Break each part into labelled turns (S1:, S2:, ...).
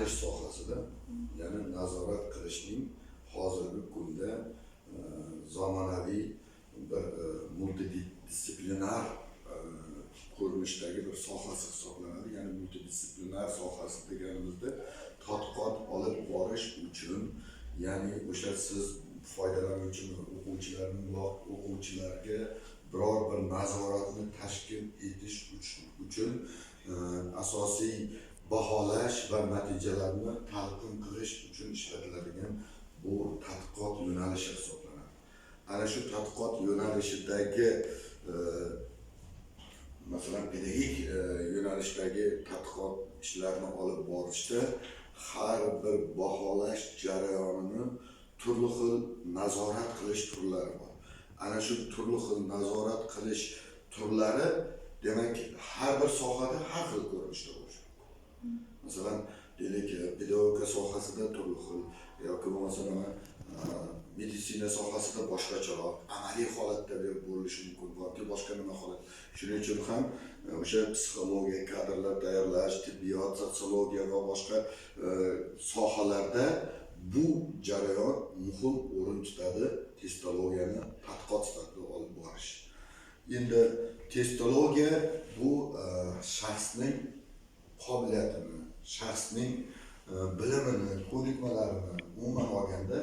S1: yo'nalish sohasida, ya'ni nazorat qilishning hozirgi kunda zamonaviy bir multidisiplinar ko'rinishdagi bir sohasi hisoblanadi. Ya'ni multidisiplinar sohasi deganimizda tadqiqot olib borish uchun, ya'ni o'sha siz foydalanuvchi o'quvchilarni, o'quvchilarga biror bir nazoratni tashkil etish uchun asosiy baholash va natijalarni talqin qilish uchun ishlatiladigan bu tadqiqot yo'nalishi hisoblanadi. Ana shu tadqiqot yo'nalishidagi masalan pedagogik yo'nalishdagi tadqiqot ishlarini olib borishda har bir baholash jarayonini turli xil nazorat qilish turlari bor. Ana shu turli xil nazorat qilish turlari, demak, har bir sohada har xil ko'rinishda bo'lishi mumkin. Masalan, deylik, pedagogika sohasida turli xil yoki bo'lmasa nima meditsina sohasida boshqacharoq amaliy holatda bo'lishi mumkin yoki boshqa nima holat. Shuning uchun ham o'sha psixologiya, kadrlar tayyorlash, tibbiyot, sotsiologiya va boshqa sohalarda bu jarayon muhim o'rin tutadi, testologiyani tadqiqot sifatida olib borish. Endi testologiya bu shaxsning qobiliyatini, shaxsning bilimini, ko'nikmalarini, umuman olganda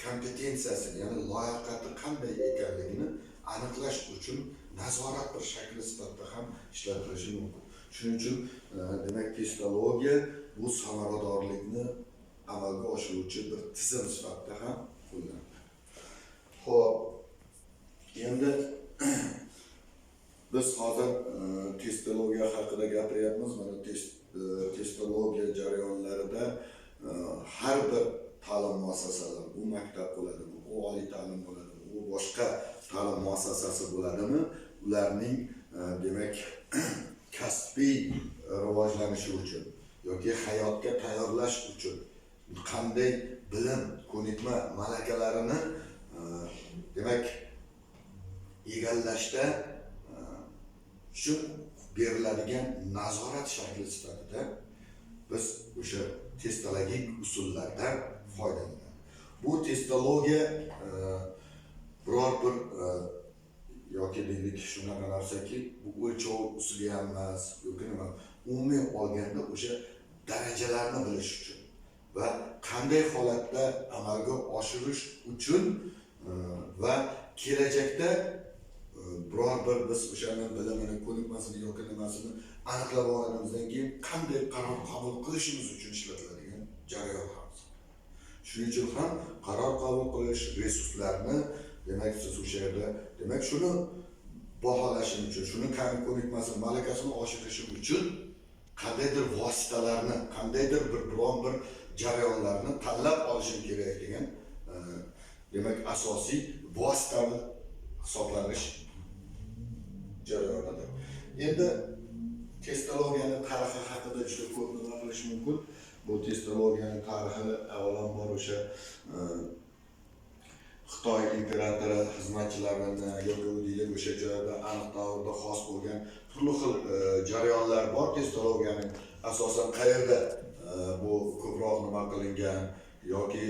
S1: kompetensiyasini, ya'ni layoqati qanday ekanligini aniqlash uchun nazorat bir shakli sifatida ham ishlatilishi mumkin. Shuning uchun demak, testologiya bu samaradorlikni amalga oshiruvchi bir tizim sifatida ham qo'llaniladi. Xo'p, endi biz hozir testologiya haqida gapiryapmiz. Mana testologiya jarayonlarida har bir ta'lim muassasalari, u maktab bo'ladimi, u oliy ta'lim bo'ladimi, u boshqa ta'lim muassasasi bo'ladimi, ularning demak kasbiy rivojlanishi uchun yoki hayotga tayyorlash uchun qanday bilim, ko'nikma, malakalarini demak egallashda shu beriladigan nazorat shakli sifatida biz o'sha testologik usullardan foydalanamiz. Bu testologiya biror bir yoki deylik shunaqa narsaki, bu o'lchov usuli ham emas yoki nima, umumiy olganda o'sha darajalarni bilish uchun va qanday holatda amalga oshirish uchun va kelajakda biror bir biz o'shani bilimini, ko'nikmasini yoki nimasini aniqlab olganimizdan keyin qanday qaror qabul qilishimiz uchun ishlatiladigan jarayon ham. Shuning uchun ham qaror qabul qilish resurslarni, demak, siz o'sha yerda, demak, shuni baholashim uchun, shuni ko'nikmasini, malakasini oshirishim uchun qandaydir vositalarni, qandaydir bir biron bir jarayonlarni tanlab olishim kerak degan demak asosiy vositani hisoblanish jarayonidir. Endi testologiyani tarixi haqida juda ko'p nima qilish mumkin. Bu testologiyani tarixi avvalambor o'sha Xitoy imperatori xizmatchilarini yoki deylik o'sha joyda aniq davrda xos bo'lgan turli xil jarayonlar bor. Testologiyaning asosan qayerda bu ko'proq nima qilingan yoki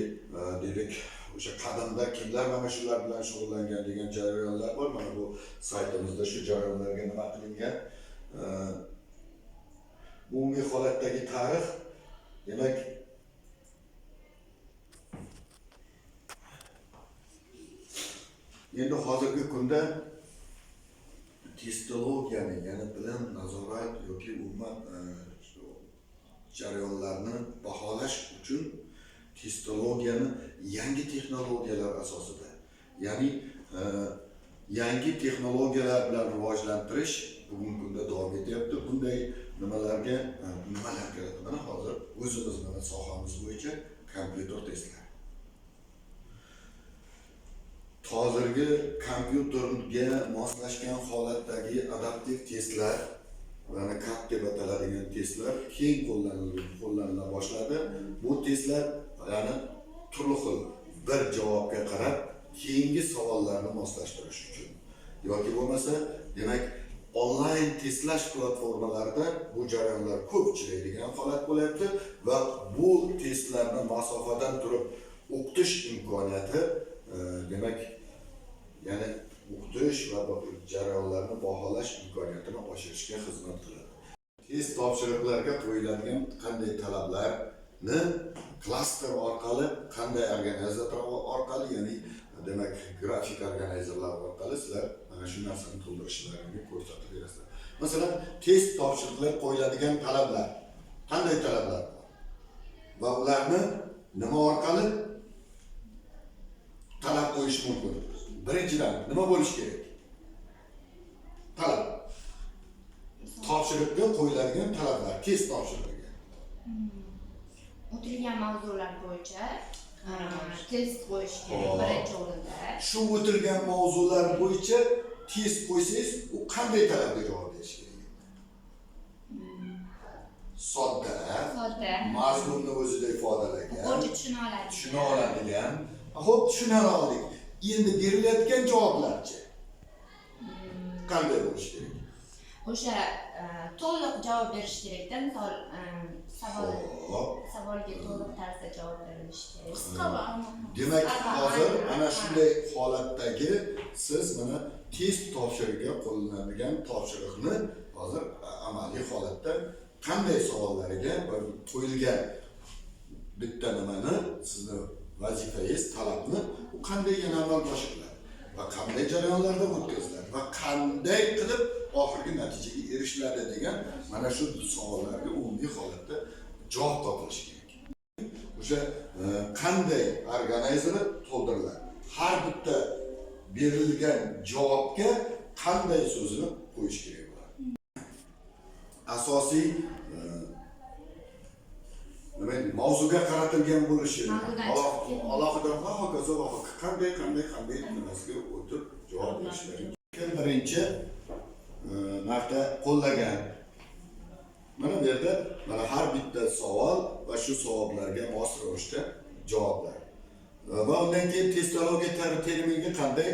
S1: deylik o'sha qadimda kimlar mana shular bilan shug'ullangan degan jarayonlar bor. Mana bu saytimizda shu jarayonlarga nima qilingan. Umumiy holatdagi tarix, demak, endi hozirgi kunda testologiyani, ya'ni bilim, nazorat yoki umuman jarayonlarni baholash uchun testologiyani yangi texnologiyalar asosida, ya'ni yangi texnologiyalar bilan rivojlantirish bugungi kunda davom etyapti. Bunday nimalarga nimalar kiradi? Mana hozir o'zimiz mana sohamiz bo'yicha kompyuter testlari. Hozirgi kompyuterga moslashgan holatdagi adaptiv testlar, ya'ni CAP deb ataladigan testlar keng qo'llanila boshladi. Bu testlar, ya'ni turli xil bir javobga qarab keyingi savollarni moslashtirish uchun yoki bo'lmasa, demak, Onlayn testlash platformalarida bu jarayonlar ko'p uchraydigan holat bo'lyapti va bu testlarni masofadan turib o'qitish imkoniyati, demak, ya'ni o'qitish va jarayonlarni baholash imkoniyatini oshirishga xizmat qiladi. Test topshiriqlarga qo'yiladigan qanday talablarni klaster orqali, qanday organizator orqali, ya'ni demak, grafik organizerlar orqali sizlar mana shu narsani to'ldirishlaringni ko'rsatib berasizlar. Masalan, test topshiriqlar qo'yiladigan talablar, qanday talablar bor va ularni nima orqali talab qo'yish mumkin? Birinchidan, nima bo'lishi kerak? Talab. Topshiriqqa qo'yiladigan talablar, test topshirig'iga.
S2: O'tilgan mavzular bo'yicha test qo'yish kerak birinchi o'rinda.
S1: Shu o'tilgan mavzular bo'yicha test qo'ysangiz, u qanday talabga javob berishi kerak? Sodda,
S2: Sodda.
S1: mazmunni o'zida ifodalagan,
S2: O'quvchi tushuna oladi.
S1: Tushuna oladigan. Xo'p, tushuna oldik. Endi berilayotgan javoblarchi? Qanday bo'lishi kerak?
S2: O'sha to'liq javob berish kerakda, misol, savol savolga to'liq tarzda javob berilishi kerak.
S3: Qisqa va aniq.
S1: Demak,
S2: Qisqa va
S1: hozir
S2: aniq.
S1: ana shunday holatdagi siz mana test topshirig'iga qo'llanadigan topshiriqni hozir amaliy holatda qanday savollariga va qo'yilgan bitta nimani, sizni vazifangiz, talabni u qanday yana amalga oshiriladi va qanday jarayonlarda o'tkaziladi va qanday qilib oxirgi natijaga erishiladi degan mana shu savollarga umumiy holatda javob topilishi kerak. O'sha qanday organizeri to'ldiriladi, har bitta berilgan javobga qanday so'zini qo'yish kerak bo'ladi. Asosiy nima deydi, mavzuga qaratilgan bo'lishi,
S2: Mavzudan chiqib ketmaydi.
S1: Alohida va hokazo va hokazo, qanday qanday qanday nimasiga o'tib javob berishlari. Kim birinchi marta qo'llagan? Mana bu yerda mana har bitta savol va shu savollarga mos ravishda javoblar va undan keyin testologiya terminiga qanday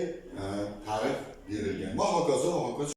S1: ta'rif berilgan va hokazo va hokazo.